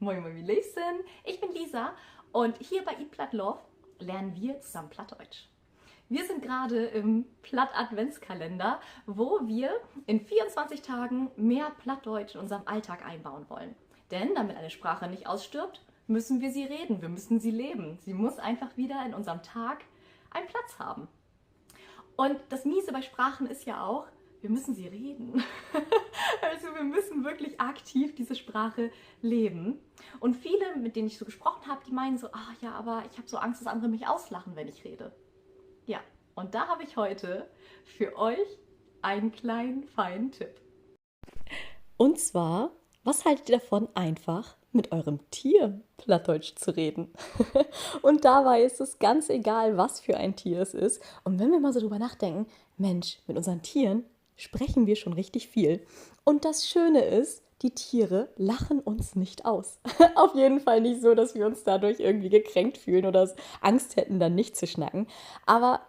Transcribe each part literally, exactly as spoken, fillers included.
Moin, moin, wie leevsten. Ich bin Lisa und hier bei Eat Platt Love lernen wir zusammen Plattdeutsch. Wir sind gerade im Platt-Adventskalender, wo wir in vierundzwanzig Tagen mehr Plattdeutsch in unserem Alltag einbauen wollen. Denn damit eine Sprache nicht ausstirbt, müssen wir sie reden, wir müssen sie leben. Sie muss einfach wieder in unserem Tag einen Platz haben. Und das Miese bei Sprachen ist ja auch, wir müssen sie reden. Also wir müssen wirklich aktiv diese Sprache leben. Und viele, mit denen ich so gesprochen habe, die meinen so, ah ja, aber ich habe so Angst, dass andere mich auslachen, wenn ich rede. Ja, und da habe ich heute für euch einen kleinen, feinen Tipp. Und zwar, was haltet ihr davon, einfach mit eurem Tier Plattdeutsch zu reden? Und dabei ist es ganz egal, was für ein Tier es ist. Und wenn wir mal so drüber nachdenken, Mensch, mit unseren Tieren sprechen wir schon richtig viel. Und das Schöne ist, die Tiere lachen uns nicht aus. Auf jeden Fall nicht so, dass wir uns dadurch irgendwie gekränkt fühlen oder Angst hätten, dann nicht zu schnacken. Aber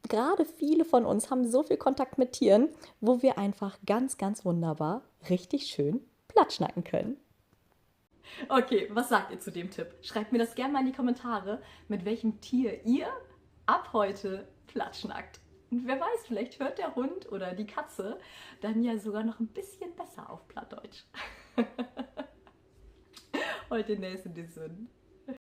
gerade viele von uns haben so viel Kontakt mit Tieren, wo wir einfach ganz, ganz wunderbar richtig schön Platt schnacken können. Okay, was sagt ihr zu dem Tipp? Schreibt mir das gerne mal in die Kommentare, mit welchem Tier ihr ab heute Platt schnackt. Und wer weiß, vielleicht hört der Hund oder die Katze dann ja sogar noch ein bisschen besser auf Plattdeutsch. Heute nächste Dissin.